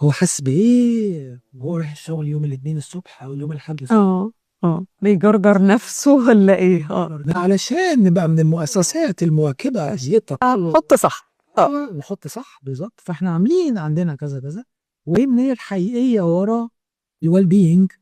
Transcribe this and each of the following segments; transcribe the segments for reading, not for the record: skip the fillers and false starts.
هو حاسس بايه وهو رايح الشغل يوم الاثنين الصبح او يوم الاحد الصبح؟ اه، بيجرجر نفسه ولا ايه؟ علشان نبقى من المؤسسات المواكبه للتطور. حط صح. نحط صح بالظبط. فاحنا عاملين عندنا كذا كذا، وايه النية الحقيقية ورا ال well being.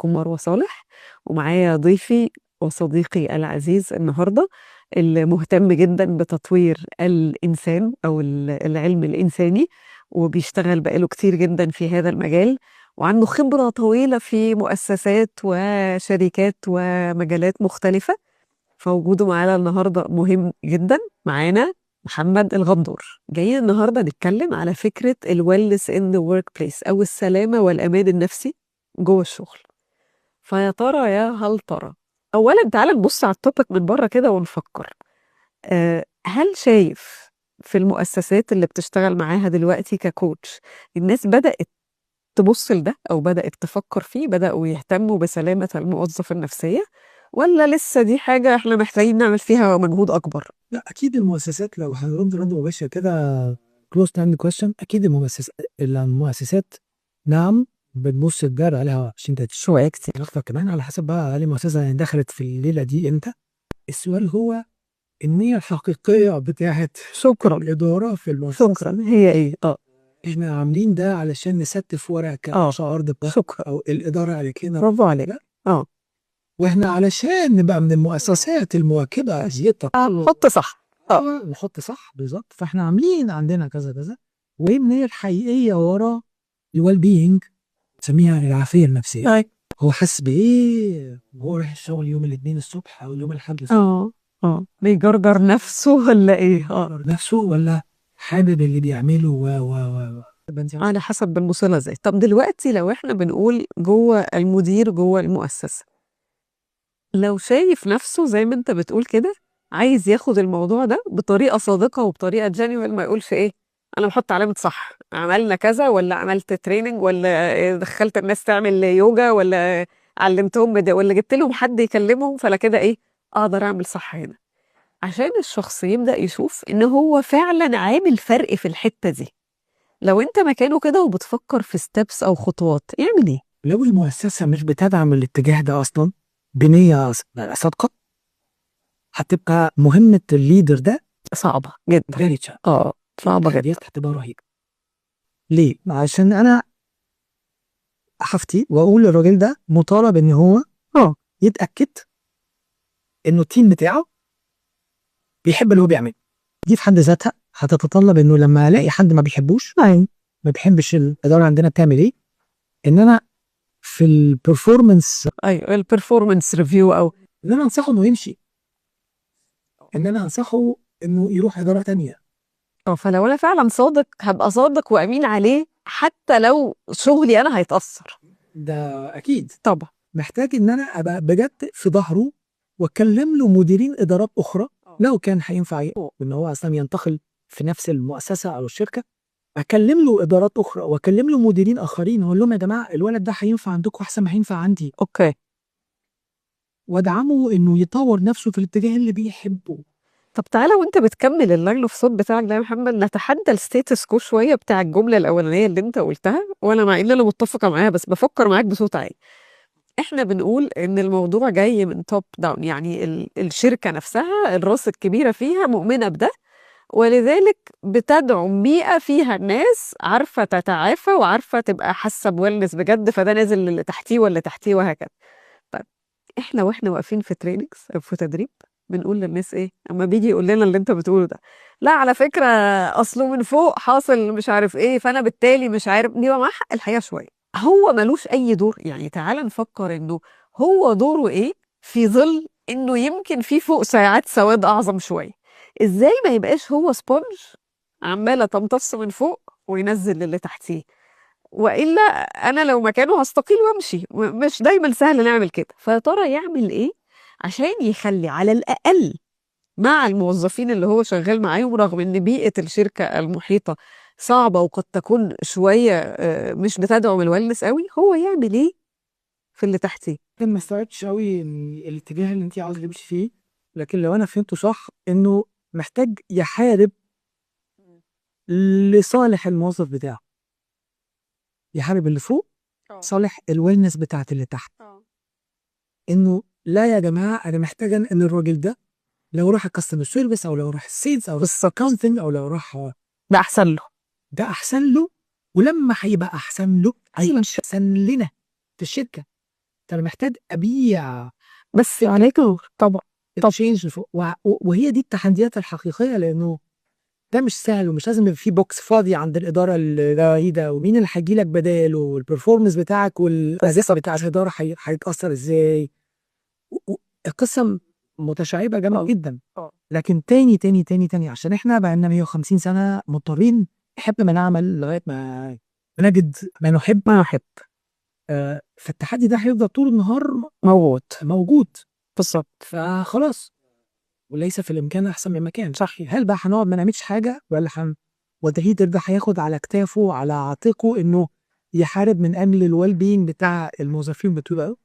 مروه صالح، ومعايا ضيفي وصديقي العزيز النهارده اللي مهتم جدا بتطوير الانسان او العلم الانساني، وبيشتغل بقاله كتير جدا في هذا المجال، وعنده خبرة طويلة في مؤسسات وشركات ومجالات مختلفة، فوجوده معانا النهاردة مهم جدا. معانا محمد الغندور. جايين النهاردة نتكلم على فكرة ال wellness in the workplace أو السلامة والأمان النفسي جوه الشغل. فيا ترى يا هل ترى، أولا تعالى نبص على ال topic من بره كده ونفكر، هل شايف في المؤسسات اللي بتشتغل معاها دلوقتي ك coach الناس بدأت تبص لده أو بدأت تفكر فيه، بدأوا يهتموا بسلامة الموظف النفسية، ولا لسه دي حاجة احنا محتاجين نعمل فيها مجهود أكبر؟ لا، أكيد المؤسسات، لو هنرد رد مباشر كده close end question، أكيد المؤسسات نعم بتبص الجار عليها عشان انت شوية كتير أكتر كمان، على حسب بقى هل المؤسسة يعني دخلت في الليلة دي إمتى. السؤال هو النية الحقيقية بتاعت شكرا الإدارة في المؤسسة. شكرا، هي إيه؟ إحنا عاملين ده علشان نستف ورق كشعار ده، شكرا، أو الإدارة على كده. برافو عليك. وإحنا علشان نبقى من المؤسسات المواكبة للتطور. حط صح. نحط صح بالظبط. فإحنا عاملين عندنا كذا كذا، وإيه النية الحقيقية ورا ال well being، نسميها العافية النفسية. هو حاسس بإيه وهو رايح الشغل يوم الاثنين الصبح أو يوم الأحد الصبح؟ بيجرجر نفسه ولا إيه؟ نفسه ولا حابب اللي بيعمله و و و و. على حسب بنبص لها ازاي. طب دلوقتي لو احنا بنقول جوه المدير جوه المؤسسة، لو شايف نفسه زي ما انت بتقول كده عايز ياخد الموضوع ده بطريقة صادقة وبطريقة genuine، ما يقولش ايه انا بحط علامة صح عملنا كذا، ولا عملت training، ولا دخلت الناس تعمل يوجا، ولا علمتهم ولا جبت لهم حد يكلمهم، فلا كده ايه اقدر اعمل صح هنا، عشان الشخص يبدأ يشوف ان هو فعلا عامل فرق في الحتة دي. لو انت مكانه كده وبتفكر في steps او خطوات، يعمل ايه؟ لو المؤسسة مش بتدعم الاتجاه ده اصلا بنية صادقة، هتبقى مهمة ال leader ده صعبة جدا. very challenging. صعبة جدا. التحديات هتبقى رهيبة. ليه؟ عشان أنا هفتي وأقول للراجل ده مطالب إن هو يتأكد إنه ال team بتاعه بيحب اللي هو بيعمله. دي في حد ذاتها هتتطلب إنه لما ألاقي حد ما بيحبوش، ما بيحبش الإدارة عندنا بتعمل إيه، إن أنا في ال performance، أيوة، ال performance review، أو إن أنا أنصحه إنه يمشي، إن أنا أنصحه إنه يروح إدارة تانية. فلو أنا فعلاً صادق هبقى صادق وأمين عليه حتى لو شغلي أنا هيتأثر. ده أكيد. طبعاً. محتاج إن أنا أبقى بجد في ظهره وأكلم له مديرين إدارات أخرى لو كان هينفع إن هو أصلاً ينتقل في نفس المؤسسة أو الشركة. أكلم له إدارات أخرى وأكلم له مديرين آخرين وأقول لهم يا جماعة الولد ده هينفع عندكم أحسن ما هينفع عندي. وأدعمه إنه يطور نفسه في الاتجاه اللي بيحبه. طب تعالى وانت بتكمل ال line of thought بتاعك ده يا محمد، نتحدى ال status quo شوية بتاع الجملة الأولانية اللي انت قلتها، وانا مع ان انا متفقة معاها بس بفكر معاك بصوت عالي. احنا بنقول ان الموضوع جاي من top down، يعني الشركة نفسها الراس الكبيرة فيها مؤمنة بده، ولذلك بتدعم بيئة فيها الناس عارفة تتعافى وعارفة تبقى حاسة ب wellness بجد، فده نازل للي تحتيه واللي تحتيه وهكذا. طيب احنا واحنا واقفين في trainings او في تدريب بنقول للناس ايه اما بيجي يقول لنا اللي انت بتقوله ده؟ لا على فكرة اصله من فوق حاصل مش عارف ايه، فانا بالتالي مش عارف. بيبقى معاه حق الحقيقة شوية، هو ملوش اي دور. تعال نفكر انه هو دوره ايه في ظل انه يمكن في فوق ساعات سواد اعظم شوية. ازاي ما يبقاش هو sponge عمالة تمتص من فوق وينزل للي تحتيه؟ وإلا أنا لو مكانه هستقيل وأمشي، مش دايما سهل نعمل كده. فيا ترى يعمل إيه عشان يخلي على الأقل مع الموظفين اللي هو شغال معاهم، رغم إن بيئة الشركة المحيطة صعبة وقد تكون شوية مش بتدعم ال wellness قوي، هو يعمل إيه في اللي تحتيه؟ ما استوعبتش قوي الاتجاه اللي انت عاوزة تمشي فيه، لكن لو أنا فهمته صح إنه محتاج يحارب لصالح الموظف بتاعه. يحارب اللي فوق صالح ال wellness بتاعت اللي تحت. انه لا يا جماعة، انا محتاجه ان الراجل ده لو راح ال customer service او لو راح ال sales او ال accounting او لو راح ده احسن له. ده احسن له، ولما هيبقى احسن له هيبقى احسن لنا في الشركه. انا محتاج ابيع بس عليكم طبعا ال change وهي دي التحديات الحقيقيه، لانه ده مش سهل ومش لازم يبقى في box فاضي عند الادارة الجديده، ومين اللي هيجي لك بداله، وال performance بتاعك والاساس بتاع الادارة هيتاثر ازاي. القصة متشعبة جامد جدا. لكن تاني تاني تاني تاني، عشان احنا بقى لنا 150 سنة مضطرين نحب ما نعمل لغاية ما نجد ما نحب. ما نحب. فالتحدي ده هيفضل طول النهار موجود. موجود. بالظبط. فخلاص، وليس في الامكان احسن من مكان. صح. هل بقى هنقعد ما نعملش حاجه، ولا وال leader ده هياخد على كتافه، على عاتقه، انه يحارب من اجل ال well being بتاع الموظفين بتوعه،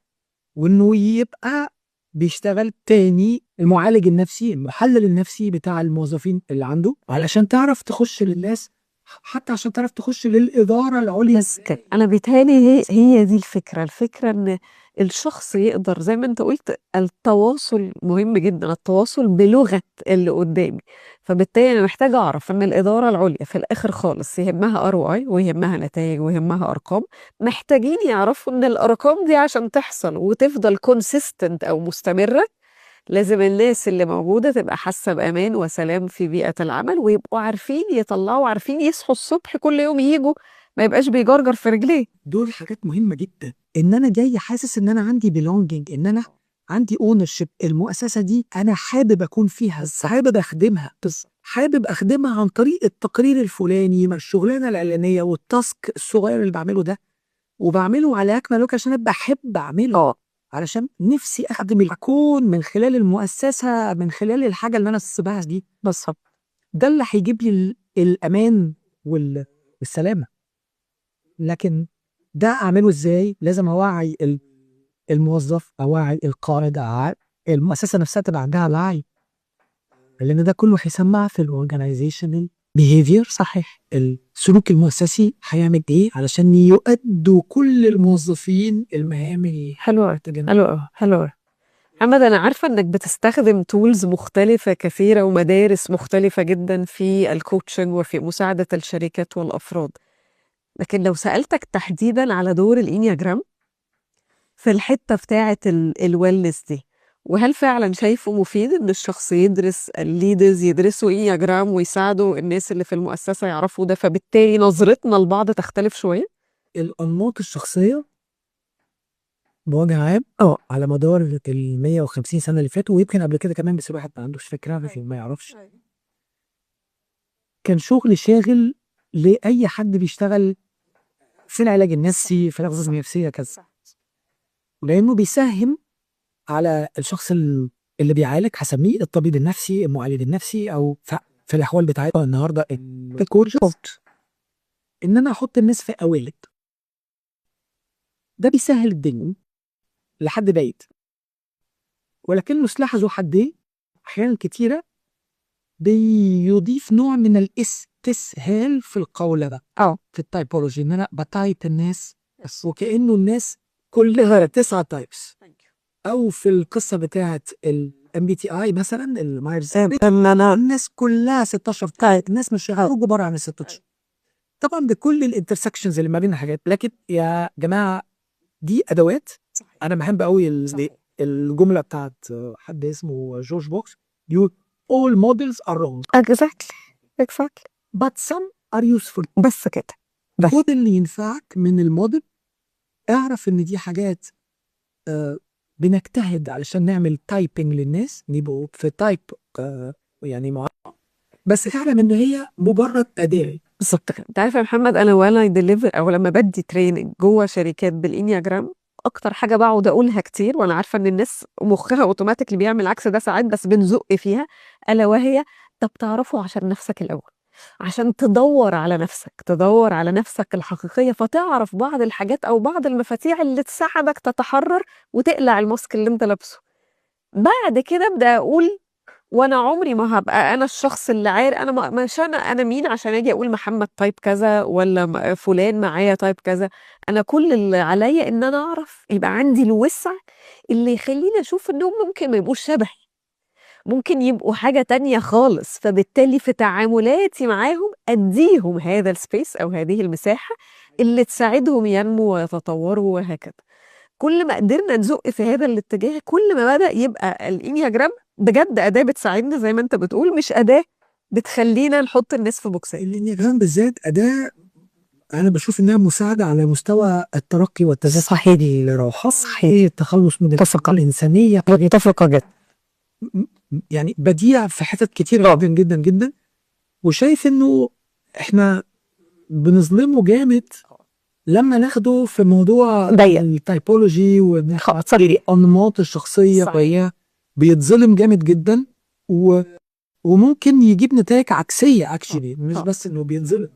وانه يبقى بيشتغل تاني المعالج النفسي، المحلل النفسي بتاع الموظفين اللي عنده، علشان تعرف تخش للناس، حتى عشان تعرف تخش للإدارة العليا. بس كده. أنا بيتهيألي هي دي الفكرة، الفكرة إن الشخص يقدر زي ما أنت قلت، التواصل مهم جدا، التواصل بلغة اللي قدامي. فبالتالي أنا محتاجة أعرف إن الإدارة العليا في الآخر خالص يهمها ROI ويهمها نتائج ويهمها أرقام، محتاجين يعرفوا إن الأرقام دي عشان تحصل وتفضل consistent أو مستمرة لازم الناس اللي موجودة تبقى حاسة بأمان وسلام في بيئة العمل، ويبقوا عارفين يطلعوا، عارفين يصحوا الصبح كل يوم ييجوا، ما يبقاش بيجرجر في رجليه. دول حاجات مهمة جدا، إن أنا جاي حاسس إن أنا عندي belonging، إن أنا عندي ownership، المؤسسة دي أنا حابب أكون فيها، حابب أخدمها، حابب أخدمها عن طريق التقرير الفلاني، ما الشغلانة العلانية وال task الصغير اللي بعمله ده، وبعمله على أكمل وجه عشان أنا بحب أعمله، علشان نفسي أخدم الكون من خلال المؤسسة، من خلال الحاجة اللي أنا سباها دي. بالظبط. ده اللي هيجيب لي الأمان والسلامة. لكن ده أعمله إزاي؟ لازم أوعي الموظف، أوعي القائد، أوعي المؤسسة نفسها تبقى عندها وعي، لأن ده كله هيسمع في ال organizational behavior. صحيح. السلوك المؤسسي هيعمل إيه علشان يؤدوا كل الموظفين المهام اللي حلو أوي. محتاجينها. حلو أوي، حلو أوي. محمد، أنا عارفة إنك بتستخدم tools مختلفة كثيرة ومدارس مختلفة جدا في ال coaching وفي مساعدة الشركات والأفراد، لكن لو سألتك تحديدا على دور ال Enneagram في الحتة بتاعة ال wellness دي، وهل فعلا شايفه مفيد إن الشخص يدرس، ال leaders يدرسوا Enneagram ويساعدوا الناس اللي في المؤسسة يعرفوا ده، فبالتالي نظرتنا لبعض تختلف شوية؟ الأنماط الشخصية بوجه عام على مدار ال 150 سنة اللي فاتوا، ويمكن قبل كده كمان، بس الواحد ما عندوش فكرة، ما يعرفش، كان شغل شاغل لأي حد بيشتغل في العلاج النفسي، في الأغراض النفسية كذا، لأنه بيساهم على الشخص اللي بيعالج، هسميه الطبيب النفسي، المعالج النفسي، أو في الأحوال بتاعتنا النهارده ال coach، إن أنا أحط الناس في قوالب. ده بيسهل الدنيا لحد بعيد، ولكنه سلاح ذو حدين. أحيانا كتيرة بيضيف نوع من الاستسهال في القولبة في ال typology، إن أنا ب type الناس وكأنه الناس كلها 9 types، أو في القصة بتاعت ال MBTI مثلا، ال Myers، الناس كلها 16 type، الناس مش هيخرجوا بره عن ال 16، طبعا بكل ال intersections اللي ما بين الحاجات. لكن يا جماعة دي أدوات. أنا بحب قوي الجملة بتاعت حد اسمه جورج بوكس، بيقول all models are wrong. Exactly. But some are useful. بس كده. بس. خد اللي ينفعك من الموديل. اعرف ان دي حاجات بنجتهد علشان نعمل typing للناس، نبقوا في type يعني معين، بس اعلم ان هي مجرد اداه. بالظبط كده. انت عارف يا محمد، انا وانا deliver او لما بدي training جوه شركات بال Enneagram، اكتر حاجة بقعد اقولها كتير، وانا عارفه ان الناس مخها automatically بيعمل عكس ده ساعات، بس بنزق فيها، الا وهي طب تعرفه عشان نفسك الاول، عشان تدور على نفسك، تدور على نفسك الحقيقية، فتعرف بعض الحاجات أو بعض المفاتيح اللي تساعدك تتحرر وتقلع ال mask اللي انت لابسه. بعد كده ابدأ أقول وانا عمري ما هبقى انا الشخص اللي عارف انا مش انا مين عشان اجي اقول محمد type كذا ولا فلان معايا type كذا. انا كل اللي عليا ان انا اعرف يبقى عندي الوسع اللي يخليني اشوف انهم ممكن ما يبقوش شبهي، ممكن يبقوا حاجة تانية خالص، فبالتالي في تعاملاتي معاهم أديهم هذا ال space أو هذه المساحة اللي تساعدهم ينمو ويتطوروا وهكذا. كل ما قدرنا نزق في هذا الاتجاه كل ما بدأ يبقى ال Enneagram بجد أداة بتساعدنا زي ما أنت بتقول، مش أداة بتخلينا نحط الناس في بوكسات. ال Enneagram بالذات أداة أنا بشوف إنها مساعدة على مستوى الترقي والتزايد. صحيح. الروحاني، صحيح، التخلص من متفقة. الإنسانية. متفقة جدا. يعني بديع في حتت كتير جدا جدا جدا، وشايف إنه إحنا بنظلمه جامد لما ناخده في موضوع ضيق. ال typology وأنماط الشخصية. وهي بيتظلم جامد جدا وممكن يجيب نتائج عكسية actually، مش بس إنه بيتظلم.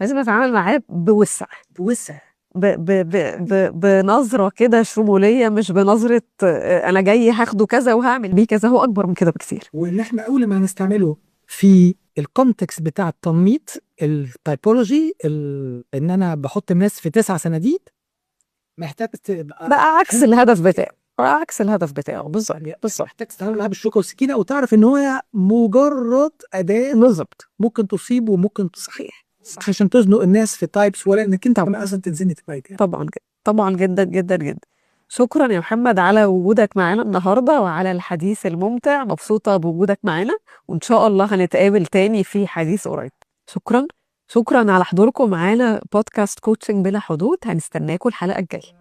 لازم نتعامل معاه بوسع. بوسع. ب ب ب ب بنظرة كده شمولية، مش بنظرة أنا جاي هاخده كذا وهعمل بيه كذا، هو أكبر من كده بكثير. وإن إحنا أول ما نستعمله في ال context بتاع التنميط ال typology، إن أنا بحط الناس في 9 صناديق، محتاج تبقى بقى عكس الهدف بتاعه، بقى عكس الهدف بتاعه بالظبط. بالظبط. محتاج تتعامل معاه بالشوكة والسكينة، وتعرف إن هو مجرد أداة بالظبط. ممكن تصيب وممكن صحيح. مش عشان تزنق الناس في types، ولا انك انت اصلا تنزني type يعني. طبعا جدا، طبعا جدا جدا جدا. شكرا يا محمد على وجودك معانا النهارده وعلى الحديث الممتع، مبسوطه بوجودك معانا، وان شاء الله هنتقابل تاني في حديث قريب. شكرا، شكرا على حضوركم معانا بودكاست coaching بلا حدود. هنستناكم الحلقه الجايه.